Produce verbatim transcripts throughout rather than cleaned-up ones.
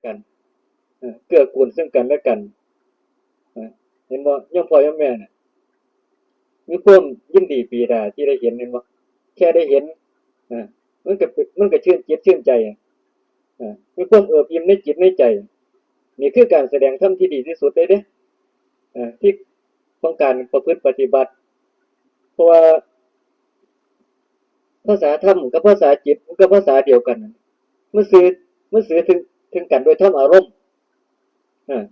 กัน เออ เกื้อกูลซึ่งกันและกัน เออ เห็นบ่ โยมพ่อโยมแม่น่ะ มีความยินดีปีดาที่ได้เห็น เห็นบ่ แค่ได้เห็น เออ มันก็เป็น มันก็ชื่นจิตชื่นใจ เออ มีความเอิบอิ่มในจิตในใจ นี่คือการแสดงธรรมที่ดีที่สุดเลยเด้ เออ ที่ของการประพฤติปฏิบัติ เพราะว่า ภาษาธรรมกับภาษาจิตมันก็ภาษาเดียวกัน มันสื่อ มันสื่อถึง ถึงกันโดยธรรมอารมณ์ อ่า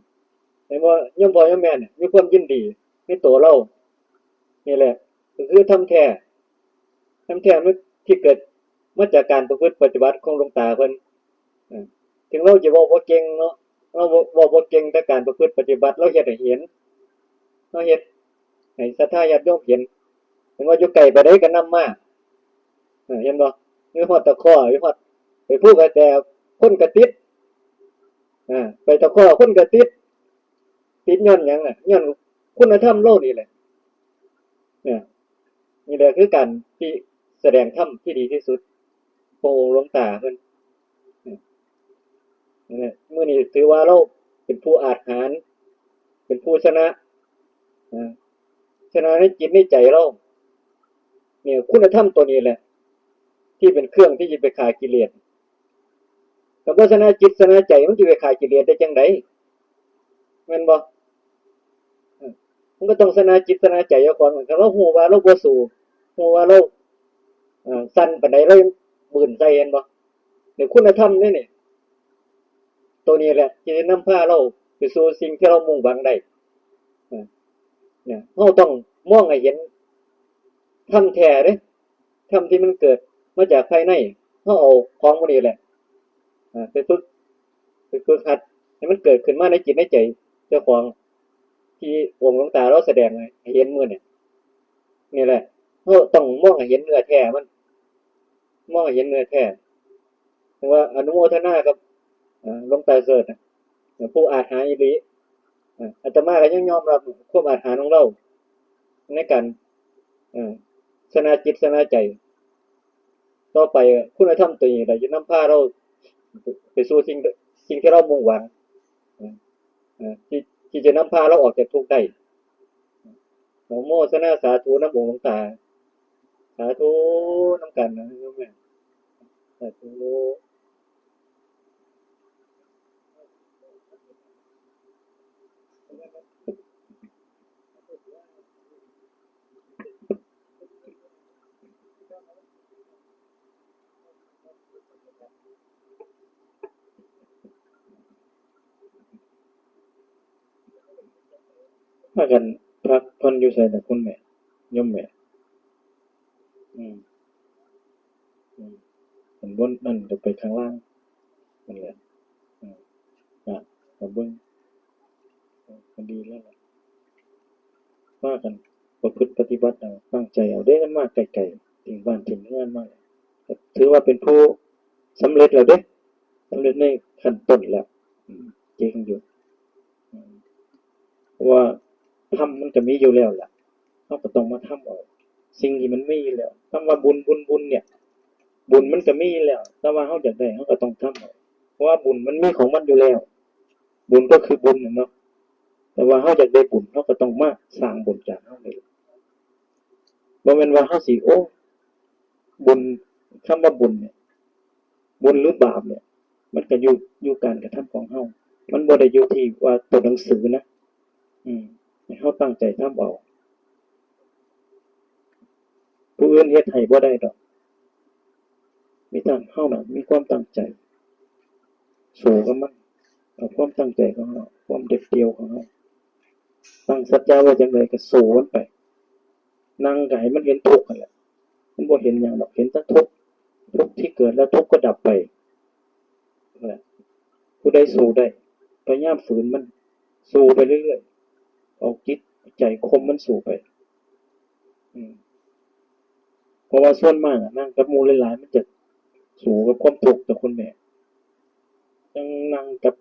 เห็นบ่ โยมพ่อโยมแม่เนี่ย มีความยินดีในตัวเรา นี่แหละ ก็คือธรรมแท้ ธรรมแท้มันที่เกิดมาจากการประพฤติปฏิบัติของหลวงตาเพิ่น อ่า ถึงเราจะเว้าบ่เก่งเนาะ เราเว้า เว้าบ่เก่ง แต่การประพฤติปฏิบัติเราเฮ็ดให้เห็น เราเฮ็ดให้ศรัทธาญาติโยมเห็น เห็นว่าอยู่ไกลปานใดก็นำมา เออ เห็นบ่ อยู่ฮอดตะขอ อยู่ฮอด ไปภูกระแต คนก็ติด อ่า ไปตะขอ คนก็ติด ติดย้อนหยังอะ ย้อนคุณธรรมเรานี่แหละ เนี่ย นี่แหละคือการที่แสดงธรรมที่ดีที่สุด พระองค์หลวงตาเพิ่น เนี่ย นี่แหละ มื้อนี้ถือว่าเราเป็นผู้อาจหาญ เป็นผู้ชนะ อ่า ชนะในจิตในใจเรา เนี่ย คุณธรรมตัวนี้แหละ ที่เป็นเครื่องที่จะไปฆ่ากิเลส ถ้าบ่ชนะจิตชนะใจ มันจะไปฆ่ากิเลสได้จังใด แม่นบ่ เออ มันก็ต้องชนะจิตชนะใจเจ้าของ ถ้าเราฮู้ว่าเราบ่สู้ ฮู้ว่าเรา เอ่อ สั่นปานใด เรายังบืนใส่ เห็นบ่ นี่คุณธรรมนี่ นี่ ตัวนี้แหละที่จะนำพาเราไปสู่สิ่งที่เรามุ่งหวังได้ เออ เนี่ย เราต้องมองให้เห็นธรรมแท้เด้ ธรรมที่มันเกิดมาจากภายใน เราเอาของพวกนี้แหละ เอ่อ ไปฝึก ไปฝึกหัดให้มันเกิดขึ้นมาในจิตในใจเจ้าของ ที่องค์หลวงตาเราแสดงให้เห็นมื้อนี้ นี่แหละ เราต้องมองให้เห็นเนื้อแท้มัน มองให้เห็นเนื้อแท้ ถือว่าอนุโมทนากับ เอ่อ หลวงตาเสิร์ชนะ ผู้อาจหาญอีหลี เอ่อ อาตมาก็ยังยอมรับความอาจหาญของเรา ในการ เอ่อ ชนะจิตชนะใจ ต่อไปคุณธรรมตัวนี้แหละจะนำพาเราไปสู่สิ่ง สิ่งที่เรามุ่งหวัง เอ่อ ที่ ที่จะนำพาเราออกจากทุกข์ได้ ขอโมทนาสาธุนำองค์หลวงตา สาธุนำกันนะโยมแม่ สาธุ พากันพักผ่อนอยู่ไสล่ะคุณแม่ โยมแม่ อืม อืม อันบนนั่นก็ไปข้างล่าง นั่นแหละ อืม อ่ะ ก็เบิ่ง เออ ก็ดีแล้วล่ะ พากันประพฤติปฏิบัติเอา ตั้งใจเอาเด้ มาไกลๆ ถิ่มบ้านถิ่มเรือนมา ก็ถือว่าเป็นผู้สำเร็จแล้วเด้ สำเร็จในขั้นต้นแล้ว อืม เก่งอยู่ อืม เพราะว่าธรรมมันก็มีอยู่แล้วล่ะ เราก็ต้องมาทำเอาสิ่งที่มันมีอยู่แล้ว คำว่าบุญ บุญ บุญเนี่ย บุญมันก็มีอยู่แล้ว แต่ว่าเราอยากได้ เราก็ต้องทำเอา เพราะว่าบุญมันมีของมันอยู่แล้ว บุญก็คือบุญน่ะเนาะ แต่ว่าเราอยากได้บุญ เราก็ต้องมาสร้างบุญจากเราเอง บ่แม่นว่าเราสิ โอ้ บุญ คำว่าบุญเนี่ย บุญหรือบาปเนี่ย มันก็อยู่ อยู่การกระทำของเรา มันบ่ได้อยู่ที่ว่าตัวหนังสือนะ อืม ให้เราตั้งใจทำเอา ผู้อื่นเฮ็ดให้บ่ได้ดอก มีแต่เราน่ะ มีความตั้งใจ สู้กับมัน เอาความตั้งใจของเรา ความเด็ดเดี่ยวของเรา ตั้งสัจจะไว้จังใดก็สู้มันไป นั่งก็ให้มันเห็นทุกข์นั่นแหละ มันบ่เห็นหยังดอก เห็นแต่ทุกข์ ทุกข์ที่เกิดแล้วทุกข์ก็ดับไป นั่นแหละ ผู้ใดสู้ได้ พยายามฝืนมัน สู้ไปเรื่อยๆ เอาจิตใจข่มมันสู้ไป อืม เพราะว่าส่วนมากอะ นั่งกับหมู่หลายๆ มันจะสู้กับความทุกข์ แต่คุณแม่ ยังนั่งกับ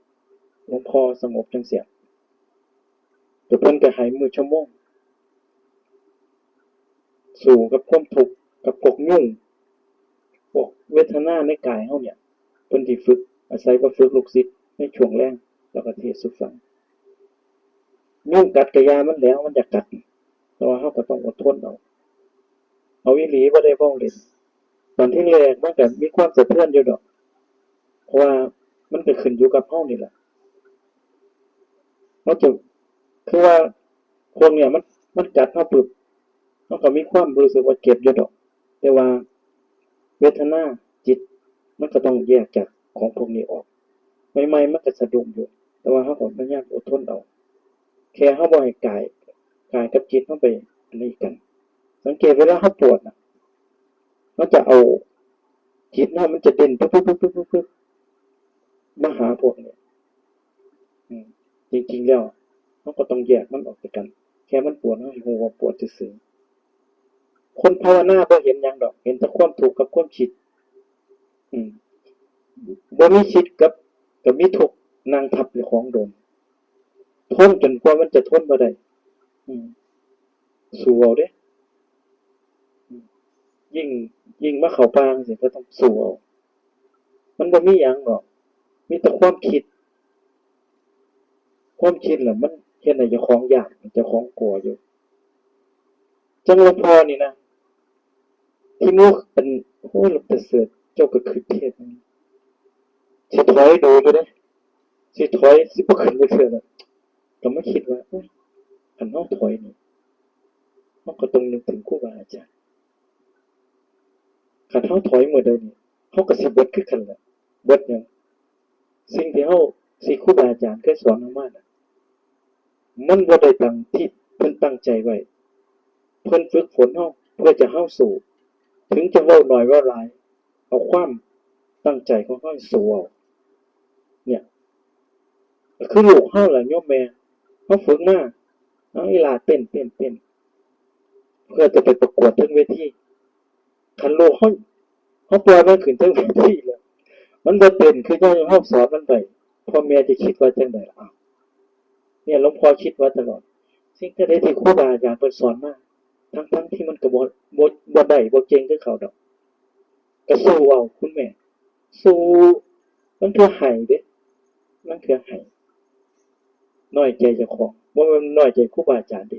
หลวงพ่อสงบจังซี้ แต่เพิ่นก็ให้มื้อชั่วโมง สู้กับความทุกข์ กับพวกยุง พวกเวทนาในกายเฮาเนี่ย เพิ่นสิฝึก อาศัยว่าฝึกลูกศิษย์ ในช่วงแลง แล้วก็เทศสู่ฟัง ยุงกัดกะยามันแหล้ว มันอยากกัด แต่ว่าเราก็ต้องอดทนเอา เอาอีหลี บ่ได้เว้าเล่น ตอนที่แรกมันก็มีความสะเทือนอยู่ดอก เพราะว่ามันก็ขึ้นอยู่กับเรานี่แหละ เราจะ คือว่าพวกเนี่ยมัน มันกัดเราปึ๊บ เราก็มีความรู้สึกว่าเจ็บอยู่ดอก แต่ว่าเวทนาจิตมันก็ต้องแยกจากของพวกนี้ออก ใหม่ๆมันก็สะดุ้งอยู่ แต่ว่าเราก็พยายามอดทนเอา แค่เราบ่ให้กาย กายกับจิตเราไปอันนี้กัน สังเกตเวลาเราปวดน่ะ มันจะเอา จิตเรามันจะเด่นปึ๊บปึ๊บปึ๊บปึ๊บปึ๊บมาหาพวกนี้ อืม จริงๆแล้วเราก็ต้องแยกมันออกจากกัน แค่มันปวดเราให้รู้ว่าปวดซื่อๆ คนภาวนาบ่เห็นหยังดอก เห็นแต่ความทุกข์กับความคิด อืม บ่มีคิดกับ กับมีทุกข์นั่งทับเจ้าของโดน ทนจนกว่ามันจะทนบ่ได้ อืม สู้เอาเด้ อืม ยิ่ง ยิ่งมาเข้าป่าจั่งซี้ก็ต้องสู้เอา มันบ่มีหยังดอก มีแต่ความคิด ความคิดแหละมันเฮ็ดให้เจ้าของย้าน เจ้าของกลัวอยู่ จั่งหลวงพ่อนี่นะ ที่หมู่อัน โอ้ย หลวงตาเสิร์ช เจ้าก็คือเทศน์ สิถอยดูอยู่เด้ สิถอย สิบ่ขึ้นไปเทื่อละ ก็มาคิดว่า โอ้ย คันเราถอยนี่ เราก็ต้องนึกถึงครูบาอาจารย์ คันเราถอยเมื่อใดนี่ เราก็สิเบิดคือกันแหละ เบิดหยัง สิ่งที่เรา สิ่งครูบาอาจารย์เคยสอนเรามาน่ะ มันบ่ได้ดังที่เพิ่นตั้งใจไว้ เพิ่นฝึกฝนเราเพื่อจะเราสู้ ถึงจะเว้าน้อยเว้าหลาย เอาความตั้งใจของเราสู้เอา เนี่ย ก็คือลูกเราแหละโยมแม่ เราฝึกมา เอาอีหล่าเต้น เต้น เต้น เพื่อจะไปประกวดเทิงเวที คันลูกเรา เราปล่อยมันขึ้นเทิงเวทีแล้ว มันบ่เต้นคือจั่งเราสอนมันได้ พ่อแม่จะคิดว่าจั่งใดล่ะ อ้าว เนี่ยหลวงพ่อคิดว่าตลอด สิ่งใดที่ครูบาอาจารย์เพิ่นสอนมา ทั้งๆที่มันก็บ่ บ่ บ่ได้ บ่เก่งคือเขาดอก ก็สู้เอาคุณแม่ สู้ ลางเทื่อไห้เด้ ลางเทื่อไห้ น้อยใจเจ้าของ บ่แม่นน้อยใจครูบาอาจารย์เด้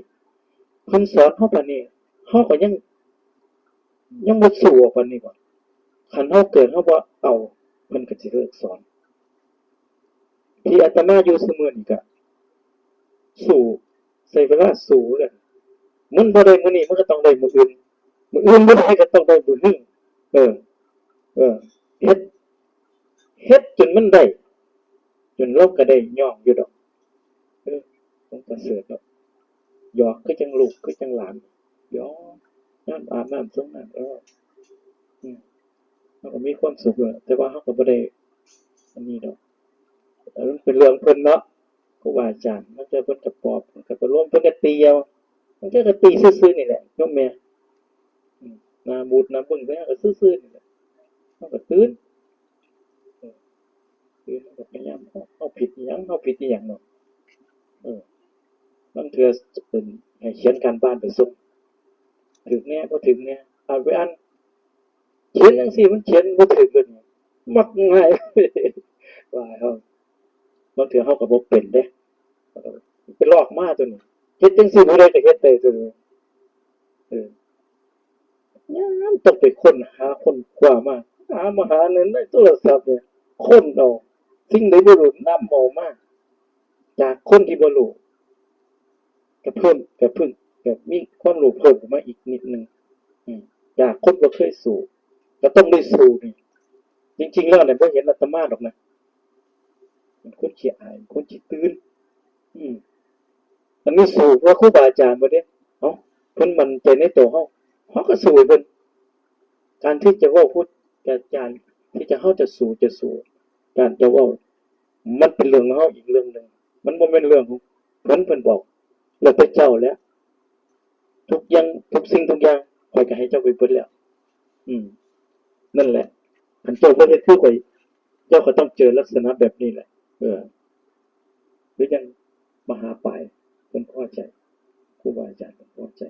เพิ่นสอนเราปานนี้ เราก็ยัง ยังบ่สู้ออกปานนี้บ่ คันเราเกิดเราบ่เอา เพิ่นก็สิเลิกสอน ที่อาตมาอยู่ซุมื้อนี้ก็สู้ ใช้เวลาสู้คือกัน มันบ่ได้มื้อนี้มันก็ต้องได้มื้ออื่น มื้ออื่นบ่ได้ก็ต้องได้มื้อนี้ เออ เออ เฮ็ด เฮ็ดจนมันได้ จนเราก็ได้ย่องอยู่ดอก เออ มันประเสริฐดอก หยอกคือจั่งลูก คือจั่งหลาน หยอก ยามอาบน้ำสรงน้ำ เออ อืม เราก็มีความสุขอยู่ แต่ว่าเราก็บ่ได้ อันนี้ดอก เออ มันเป็นเรื่องเพิ่นเนาะ ครูบาอาจารย์ ลางเทื่อเพิ่นก็ปลอบ เพิ่นก็ประโลม เพิ่นก็ตีเอา ลางเทื่อก็ตีซื่อๆนี่แหละ โยมแม่ อืม หน้าบูดหน้าบึ้งไป เราก็ซื่อๆนี่แหละ เราก็ตื่น เออ ตื่น เราก็พยายาม เรา เราผิดอีหยัง เราผิดอีหยังเนาะ เออ ลางเทื่อเป็นให้เขียนการบ้านไปส่ง ถืกแหน่ บ่ถืกแหน่ อ่านไปอ่าน เขียนจั่งซี้มันเขียนบ่ถืกเลย มักง่าย ว่าเฮา ลางเทื่อเฮาก็บ่เป็นเด้ ไปลอกมาตัวนี้ เฮ็ดจั่งซี้ผู้ใดก็เฮ็ดได้ตัวนี้ เออ ยามต้องไปค้นหาค้นคว้ามา หามาหาใน ในโทรศัพท์เนี่ย ค้นเอา สิ่งใดบ่รู้นำเอามา จากคนที่บ่รู้ ก็เพิ่ม ก็เพิ่ง ก็มีความรู้เพิ่มขึ้นมาอีกนิดนึง อืม จากคนบ่เคยสู้ ก็ต้องได้สู้นี่ จริงๆแล้วเนี่ยบ่เห็นอาตมาดอกนะ เป็นคนขี้อาย เป็นคนขี้ตื่น อืม อันนี้สู้ว่าครูบาอาจารย์บ่เด้ เอ้า เพิ่นมั่นใจในตัวเฮา เฮาก็สู้ให้เพิ่น การที่จะเว้าครูอาจารย์ ที่จะ เฮาจะสู้ จะสู้ การจะเว้า มันเป็นเรื่องของเฮาอีกเรื่องหนึ่ง มันบ่แม่นเรื่องของเพิ่น เพิ่นบอก แล้วแต่เจ้าแหละ ทุกอย่าง ทุกสิ่งทุกอย่าง ข้อยก็ให้เจ้าไปเบิดแล้ว อืม นั่นแหละ คันเจ้าบ่เฮ็ดคือข้อย เจ้าก็ต้องเจอลักษณะแบบนี้แหละ เออ หรือจั่งมหาปาย เพิ่นพอใจ ครูบาอาจารย์เพิ่นพอใจ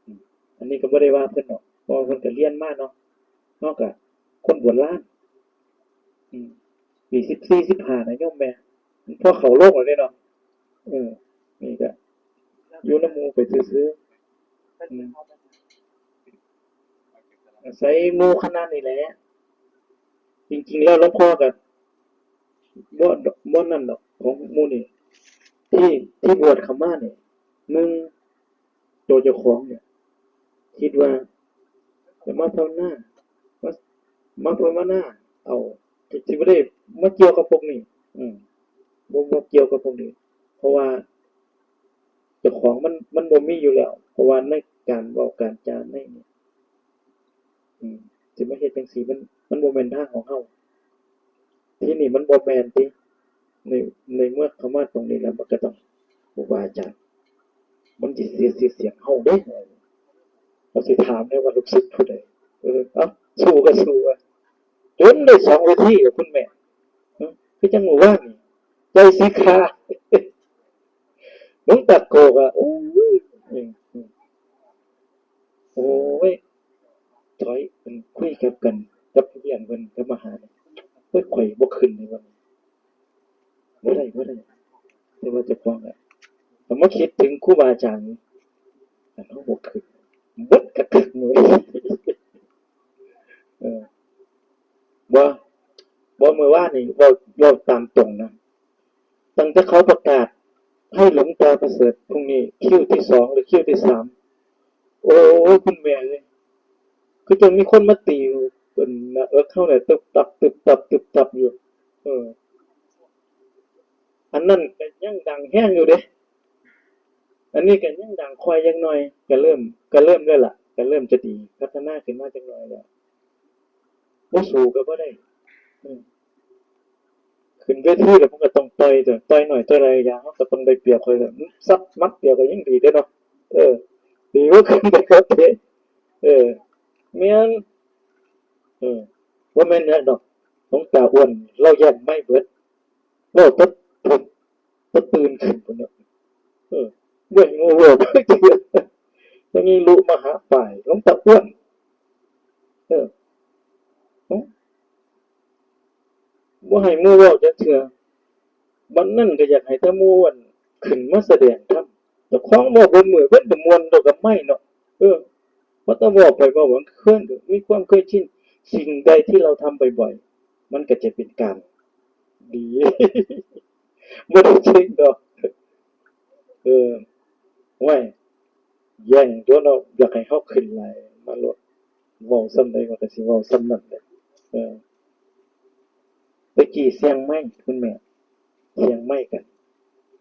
อืม อันนี้ก็บ่ได้ว่าเพิ่นดอก เพราะว่าเพิ่นก็เรียนมาเนาะ เฮาก็คนโบราณ อืม ปีสิบสี่ สิบห้านะโยมแม่ พอเข้าโลกแล้วเด้เนาะ เออ นี่ก็อยู่นำหมู่ไปซื่อๆ อืม อาศัยหมู่คณะนี่แหละ จริงๆ แล้วหลวงพ่อก็บ่ บ่นั่นดอก ของหมู่นี่ ที่ ที่บวชเข้ามานี่ หนึ่ง ตัวเจ้าของเนี่ย คิดว่าจะมาภาวนา มา มาภาวนาเอา สิบ่ได้มาเกี่ยวกับพวกนี้ อืม บ่ บ่เกี่ยวกับพวกนี้ เพราะว่าเจ้าของมัน มันบ่มีอยู่แล้ว เพราะว่าในการเว้าการจาในนี่ อืม สิมาเฮ็ดจั่งซี้ มัน มันบ่แม่นทางของเฮา ทีนี้มันบ่แม่นติ ใน ในเมื่อเข้ามาตรงนี้แล้ว มันก็ต้อง ครูบาอาจารย์ มันสิเสียชื่อเสียงเฮาเด้ เขาสิถามได้ว่าลูกศิษย์ผู้ใด เออ เอ้า สู้ก็สู้อะ จนได้สองเวทีกับคุณแม่ เอ้า คือจังหมู่บ้านนี่ ใจสีขา หลวงตาโกก็ โอ้ย อืม อืม โอ้ย ถอย อืม คุยกับกัน กับเพื่อนเพิ่น กับมหาเนี่ย โอ้ย ข่อยบ่ขึ้นเลยวันนี้ บ่ได้ บ่ได้ แต่ว่าเจ้าของอะ แต่มาคิดถึงครูบาอาจารย์ อันเฮาบ่ขึ้น เบิดกะคักมื้อ เออ บ่ บ่ มื้อวานนี่ เว้า เว้าตามตรงนะ ตั้งแต่เขาประกาศให้หลวงตาประเสริฐพรุ่งนี้คิวที่สองหรือคิวที่สาม โอ้ย คุณแม่เอ้ย คือจังมีคนมาตีเป็นหน้าอกเฮาเนี่ย ตึบตับ ตึบตับ ตึบตับอยู่ เออ อันนั้นก็ยังดังแฮงอยู่เด้ อันนี้ก็ยังดังค่อยจักหน่อย ก็เริ่ม ก็เริ่มแล้วล่ะ ก็เริ่มจะดี พัฒนาขึ้นมาจักหน่อยแล้ว บ่สู้ก็บ่ได้ อืม ขึ้นเวทีแล้วมันก็ต้องต่อยตัว ต่อยน้อยต่อยใดอย่าง มันก็ต้องได้เปรียบเขา ซับหมัดเดียวก็ยังดีเด้เนาะ เออ ดีกว่าขึ้นไปก็เตะ เออ แม่น เออ บ่แม่นหยังดอก หลวงตาอ้วน ลาวย่านไมค์เบิด เว้าแต่ แต่ตื่นขึ้นพุ้นเนาะ เออ เว้ย โง่เว้ย จักเทื่อ ยังมีลุมาหาฝ่ายหลวงตาอ้วน เออ หึ บ่ให้หมู่เว้าจักเทื่อ บัดนั้นก็อยากให้แต่หมู่อันขึ้นมาแสดงธรรม เจ้าของเว้าเบิดมื้อเพิ่นก็ม่วนดอกกับไมค์เนาะ เออ ว่าแต่เว้าไปเว้ามา เพิ่นก็มีความเคยชิน สิ่งใดที่เราทำบ่อยๆ มันก็จะเป็นการดี บ่ได้เชิงดอก เออ โอ้ย แย่งตัวเนาะ อยากให้เฮาขึ้นหลาย มาโลด เว้าส่ำใดมันก็สิเว้าส่ำนั้นแหละ เออ แต่กี้เสี่ยงไมค์ คุณแม่ เสี่ยงไมค์กัน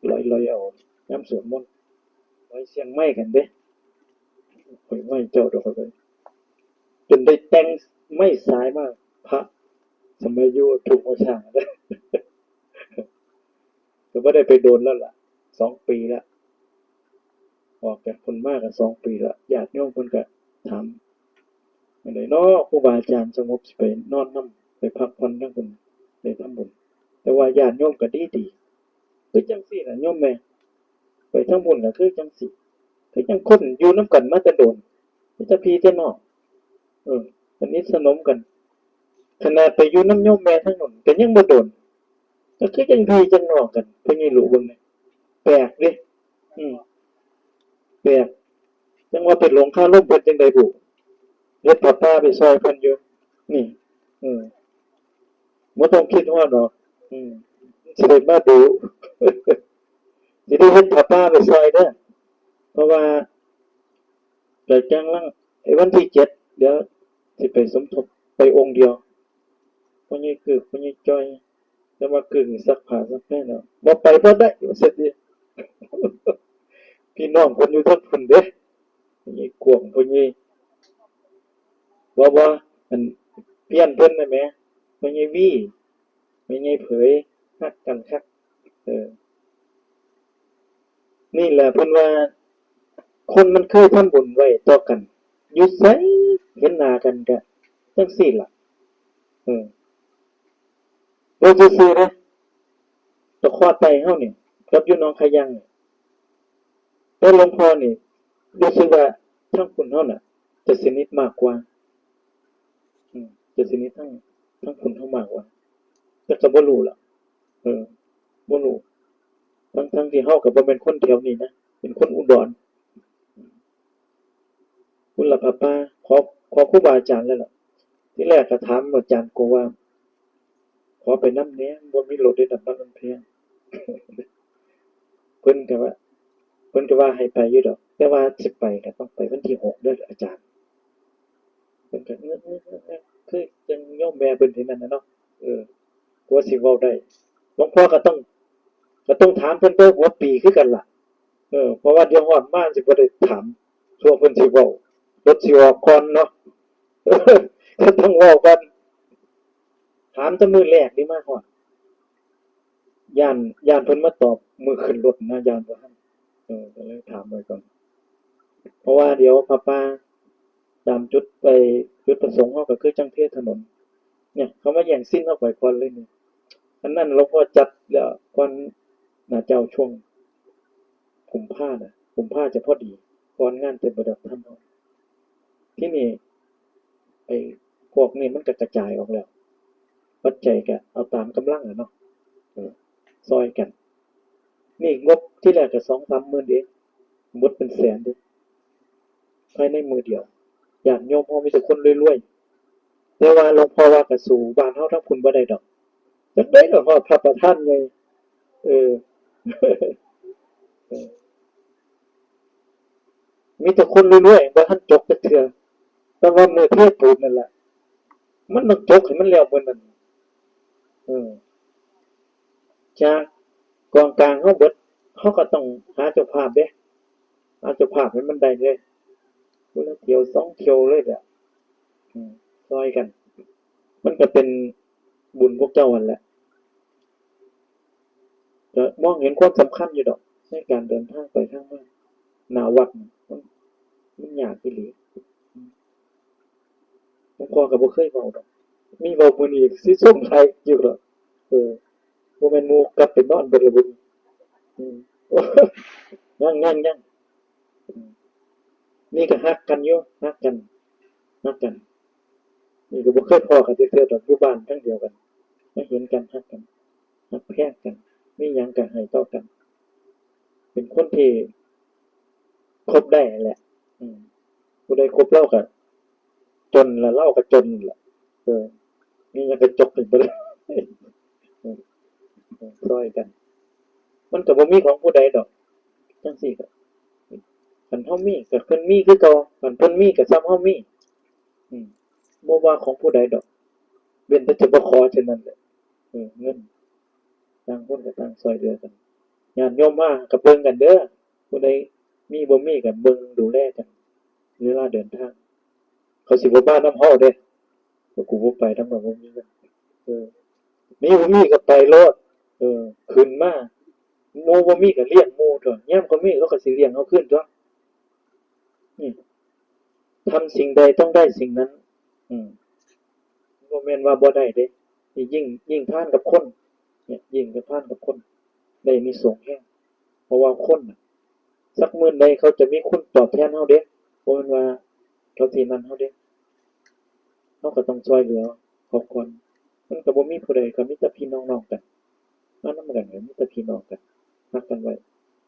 ลอยๆ เอา ยามสวดมนต์ ลอยเสี่ยงไมค์กันเด้ ข่อยไมค์เจ้าดอก ข่อย จนได้แต่งไมค์สายมา พระสมัยอยู่ทุ่งหัวช้าง ก็บ่ได้ไปโดนแล้วล่ะ สองปีละ ออกจากพุ้นมาก็สองปีละ ญาติโยมเพิ่นก็ถาม จั่งใดน้อ ครูบาอาจารย์สงบสิไปนอนนำ ไปพักผ่อนนำเพิ่น ไปทำบุญ แต่ว่าญาติโยมก็ดีๆ คือจั่งซี้ล่ะโยมแม่ ไปทำบุญก็คือจั่งซี้ คือจั่งคนอยู่นำกันมาแต่โดน มีแต่พี่แต่น้อง เออ สนิทสนมกัน ขนาดไปอยู่นำโยมแม่ทางโน้นก็ยังบ่โดน ก็คือจั่งพี่จั่งน้องกัน พ่อใหญ่หลูเบิ่งแหน่ แปลกเด้ อืม แปลก จั่งว่าไปหลงคารมเพิ่นจั่งใดบุ เฮ็ดผ้าป่าไปซ่อยเพิ่นอยู่ นี่ เออ บ่ต้องคิดฮอดดอก อืม สิได้มาดู สิได้เฮ็ดผ้าป่าไปซ่อยเด้อ เพราะว่า ก็จั่งลัง ไอ้วันที่เจ็ด เดี๋ยวสิไปสมทบ ไปองค์เดียว พ่อใหญ่กึก พ่อใหญ่จ้อย แต่ว่ากึกนี่ซักผ้าซักแพรแล้ว บ่ไปบ่ได้ ว่าซั่นติ พี่น้องเพิ่นอยู่ทางพุ้นเด้ พ่อใหญ่กวาง พ่อใหญ่ บ่ บ่ อัน เพี้ยนเพิ่นน่ะแหม พ่อใหญ่วี แม่ใหญ่เผย ฮักกันคัก เออ นี่แหละเพิ่นว่า คนมันเคยทำบุญไว้ต่อกัน อยู่ไสเห็นหน้ากันก็จั่งซี้ล่ะ เออ เว้าซื่อๆ เด้ ตะขอไตเฮานี่ กับอยู่หนองขะยังนี่ แต่หลวงพ่อนี่ รู้สึกว่าทางพุ้นเฮาน่ะ จะสนิทมากกว่า อืม จะสนิททาง ทางพุ้นเฮามากกว่า แต่ก็บ่รู้ล่ะ เออ บ่รู้ ทั้งๆที่เฮาก็บ่แม่นคนแถวนี้นะ เป็นคนอุดร คุณล่ะป้า ขอ ขอครูบาอาจารย์แล้วล่ะ ทีแรกก็ถามอาจารย์โกว่า ขอไปนำแหน่ บ่มีรถเด้ น้ำมันมันแพง เพิ่นก็ว่า เพิ่นก็ว่าให้ไปอยู่ดอก แต่ว่าสิไปก็ต้องไปวันที่หกเด้ออาจารย์ เพิ่นก็เงอะๆๆๆ คือจั่งโยมแม่เพิ่นเห็นนั่นน่ะเนาะ เออ กว่าสิเว้าได้ หลวงพ่อก็ต้อง ก็ต้องถามเพิ่นแต่หัวปีคือกันล่ะ เออ เพราะว่าเดี๋ยวฮอดมาสิบ่ได้ถาม ซั่วเพิ่นสิเว้า รถสิออกก่อนเนาะ ก็ต้องเว้าก่อน ถามแต่มื้อแรกนี่มาฮอด ย้าน ย้านเพิ่นมาตอบมื้อขึ้นรถนะ ย้านบ่ทัน เออ ก็เลยถามไว้ก่อน เพราะว่าเดี๋ยวพระป่าตามจุดไป จุดประสงค์เฮาก็คือจั่งเทถนน เนี่ย เขามาแย่งซีนเฮาไปก่อนเลยนี่ อันนั้นหลวงพ่อจัดแล้วก่อน น่าจะเอาช่วงกุมภาน่ะ กุมภาจะพอดี ก่อนงานเต็มระดับธรรมเฮา ที่นี่ ไอ้พวกนี้มันก็กระจายออกแล้ว ปัจจัยก็เอาตามกำลังอะเนาะ เออ ซ่อยกัน นี่งบที่แรกก็สองสามหมื่นเอง หมดเป็นแสนเด้ ภายในมื้อเดียว ญาติโยมเฮามีแต่คนรวยๆ แต่ว่าหลวงพ่อว่าก็สู้บ้านเฮาทางพุ้นบ่ได้ดอก จั่งใด๋ก็ฮอดพระประธานใหญ่ เออ เออ มีแต่คนรวยๆ บ่ทันจกจักเทื่อ แต่ว่ามื้อเทปูนนั่นล่ะ มันต้องจกให้มันแล้วมื้อนั้น เออ จากกองกลางเฮาเบิด เฮาก็ต้องหาเจ้าภาพเด้ หาเจ้าภาพให้มันได้เลย คนละเที่ยวสองเที่ยวเลยแหละ อืม ซ่อยกัน มันก็เป็นบุญพวกเจ้าหั่นแหละ ก็มองเห็นความสำคัญอยู่ดอก ในการเดินทางไปทางมา หน้าวัดน่ะ มัน มันยากอีหลี หลวงพ่อก็บ่เคยเว้าดอก มีเว้ามื้อนี้สิส่งท้ายอยู่ดอก เออ บ่แม่นหมู่กลับไปนอนเบิดแล้วบ่นี่ อืม ยัง ยัง ยัง อืม นี่ก็ฮักกันอยู่ ฮักกัน ฮักกัน นี่ก็บ่เคยพ้อกันจักเทื่อดอก อยู่บ้านทางเดียวกัน มาเห็นกัน ฮักกัน ฮักแพงกัน มีหยังก็ให้ต่อกัน เป็นคนที่คบได้แหละ อืม ผู้ใดคบลาวก็จนละ ลาวก็จนละ เออ มีหยังก็จกกันไปเลย เออ เออ ซ่อยกัน มันก็บ่มีของผู้ใดดอก จั่งซี้ก็ คันเฮามีก็เพิ่นมีคือเก่า คันเพิ่นมีก็ส่ำเฮามี อืม บ่ว่าของผู้ใดดอก เว้นแต่จะบ่ขอเท่านั้นแหละ เออ เงิน ต่างคนก็ต่างซ่อยเหลือกัน ญาติโยมมาก็เบิ่งกันเด้อ ผู้ใดมีบ่มีก็เบิ่งดูแลกัน เวลาเดินทาง เขาสิบ่มานำเฮาเด้ แต่กูบ่ไปนำดอก บ่มีเงิน เออ มีบ่มีก็ไปโลด เออ ขึ้นมา หมู่บ่มีก็เลี้ยงหมู่ตั่ว ยามเขามีเขาก็สิเลี้ยงเฮาคืนตั่ว อืม ทำสิ่งใดต้องได้สิ่งนั้น อืม บ่แม่นว่าบ่ได้เด้ นี่ยิ่ง ยิ่งทานกับคน เนี่ย ยิ่งกับทานกับคน ได้อานิสงส์แฮง เพราะว่าคนน่ะ สักมื้อใดเขาจะมีคุณตอบแทนเฮาเด้ บ่แม่นว่าเขาสินั่นเฮาเด้ เฮาก็ต้องซ่อยเหลือเขาก่อน มันก็บ่มีผู้ใด ก็มีแต่พี่น้องๆกัน มานำกันก็มีแต่พี่น้องกัน ฮักกันไว้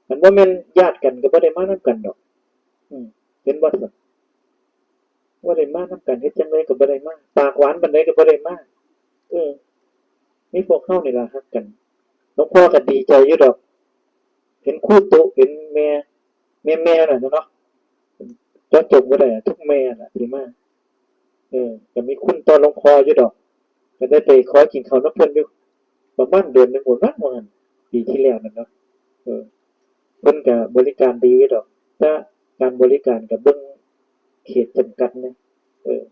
คันบ่แม่นญาติกันก็บ่ได้มานำกันดอก อืม เห็นบ่ซั่น บ่ได้มานำกัน เฮ็ดจั่งใดก็บ่ได้มา ปากหวานปานใดก็บ่ได้มา เออ มีพวกเฮานี่ล่ะฮักกัน หลวงพ่อก็ดีใจอยู่ดอก เห็นครูตุ๊ เห็นแม่ แม่ๆน่ะเนาะ เจาะจงบ่ได้อะ ทุกแม่น่ะที่มา เออ ก็มีคุณต่อหลวงพ่ออยู่ดอก ก็ได้ไปขอกินข้าวนำเพิ่นอยู่ ประมาณเดือนหนึ่งพุ้นมั้ง ว่าหั่น ปีที่แล้วนั่นเนาะ เออ เพิ่นก็บริการดีอยู่ดอก แต่การบริการก็เบิ่งเขตจำกัดนะ เออ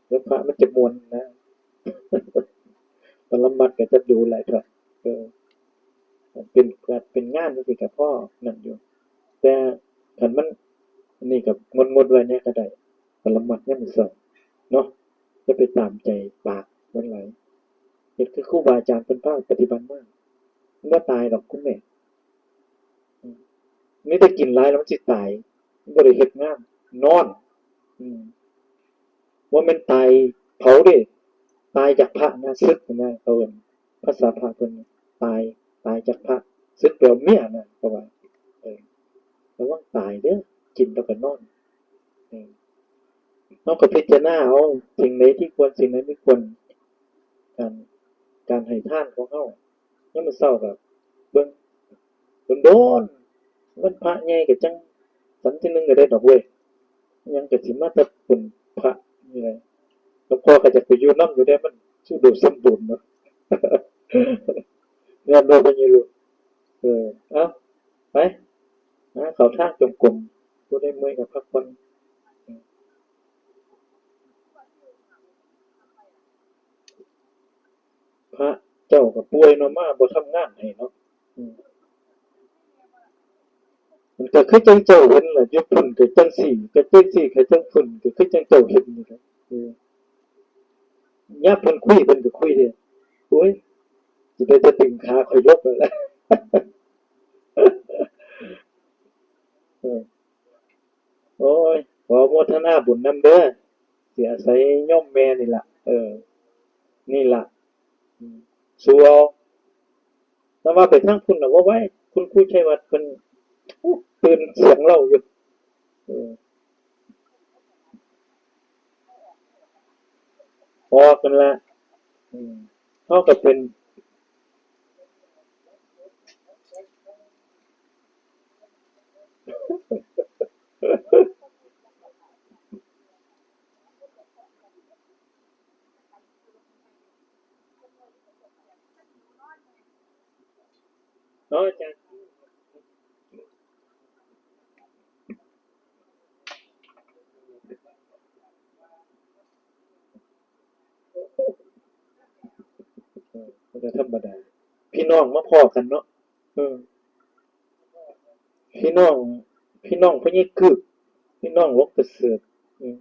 เดี๋ยวพระมันจะม่วนนะ ปรมัตถ์ก็จะดูหลายเทื่อ เออ เป็น เป็นงานจั่งซี้ก็พอนั่นอยู่ แต่คันมัน อันนี้ก็งดๆไว้แหน่ก็ได้ ปรมัตถ์ยามมื้อเช้าเนาะ อย่าไปตามใจปากมันหลาย เฮ็ดคือครูบาอาจารย์เพิ่นพาปฏิบัติมา มันบ่ตายดอกคุณแม่ อืม มีแต่กินหลายแล้วมันสิตาย มันบ่ได้เฮ็ดงาน นอน อืม บ่แม่นตายเผาเด้ ตายจากพระนะ สึกนะ เขาเอิ้น ภาษาพระเพิ่น ตาย ตายจากพระ สึกไปเอาเมียนะ ก็ว่า เออ ระวังตายเด้อ กินแล้วก็นอน เออ เราก็พิจารณาเอา สิ่งไหนที่ควร สิ่งไหนไม่ควร การ การให้ทานของเรา ยามมื้อเช้าก็เบิ่ง โดนๆ วันพระใหญ่ก็จั่ง สันทีหนึ่งก็ได้ดอกเว้ย ยังก็สิมาแต่บุญพระนี่แหละ หลวงพ่อก็อยากไปอยู่นำอยู่เด้ มันสิอุดมสมบูรณ์เนาะ แม่นบ่ พ่อใหญ่ลูก เออ เอ้า ไป หาเข้าทางจงกรม ผู้ใดเมื่อยก็พักผ่อน พระเจ้าก็ป่วยเนาะ มาบ่ทำงานให้เนาะ อืม มันก็คือจั่งเจ้าเห็นล่ะ อยู่พุ้นก็จั่งซี้ ก็จั่งซี้ ก็จั่งพุ้น ก็คือจั่งเจ้าเห็นนี่ล่ะ เออ ยามเพิ่นคุย เพิ่นก็คุยเด้ โอ้ย สิได้แต่ดึงขาข้อยลงแล้วล่ะ เออ โอ้ย ขออนุโมทนาบุญนำเด้อ สิอาศัยโยมแม่นี่ล่ะ เออ นี่ล่ะ อืม สู่เอา แต่ว่าไปทางพุ้นน่ะ บ่ไหว คุณครูชัยวัฒน์เพิ่น อู้ ตื่นเสียงลาวอยู่ เออ ออกกันละ อืม เฮาก็เป็น เนาะอาจารย์ เออ มันก็ธรรมดา พี่น้องมาพ้อกันเนาะ เออ พี่น้อง พี่น้องพ่อใหญ่กึก พี่น้องหลวงประเสริฐ อืม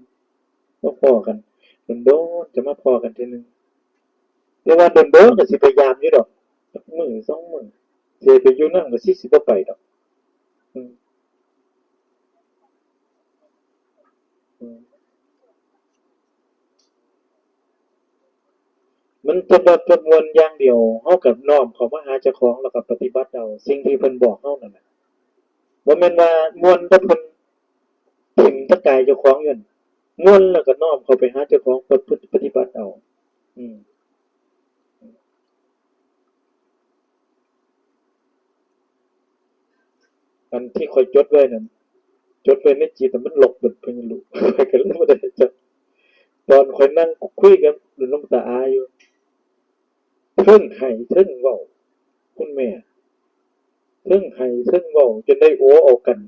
มาพ้อกัน โดนๆ จะมาพ้อกันเทื่อหนึ่ง แต่ว่าโดนๆ ก็สิพยายามอยู่ดอก จักมื้อสองมื้อ สิไปอยู่นำก็สิ สิบ่ไปดอก อืม อืม มันจะบ่ประมวลอย่างเดียว เฮาก็น้อมเข้ามาหาเจ้าของ แล้วก็ปฏิบัติเอาสิ่งที่เพิ่นบอกเฮานั่นน่ะ บ่แม่นว่ามวลแต่เพิ่นถิ่มแต่กายเจ้าของอยู่นั่น มวลแล้วก็น้อมเข้าไปหาเจ้าของ ปฏิ ปฏิบัติเอา อืม อันที่ข้อยจดไว้นั่น จดไว้ในจิตน่ะ มันลบเบิดไป บ่รู้ ข้อยก็เลยบ่ได้จด ตอนข้อยนั่งคุยกับหลวงตาอาอยู่ เทิงไห้เทิงเว้า คุณแม่ เทิงไห้เทิงเว้า จนได้โอ้เอากัน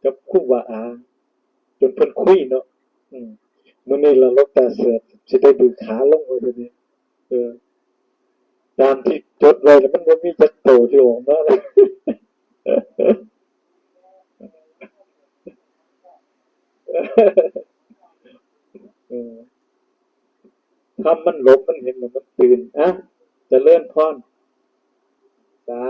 กับครูบาอา จนเพิ่นคุยเนาะ อืม มื้อนี้ล่ะหลวงตาเสิร์ช สิได้ดึงขาลงว่าซั่นเด้ เออ ตามที่จดไว้แล้วมันบ่มีจักโตที่ออกมาเลย เออ ธรรมมันหลบ มันเห็นแล้วมันตื่น อ่ะ เจริญพร สา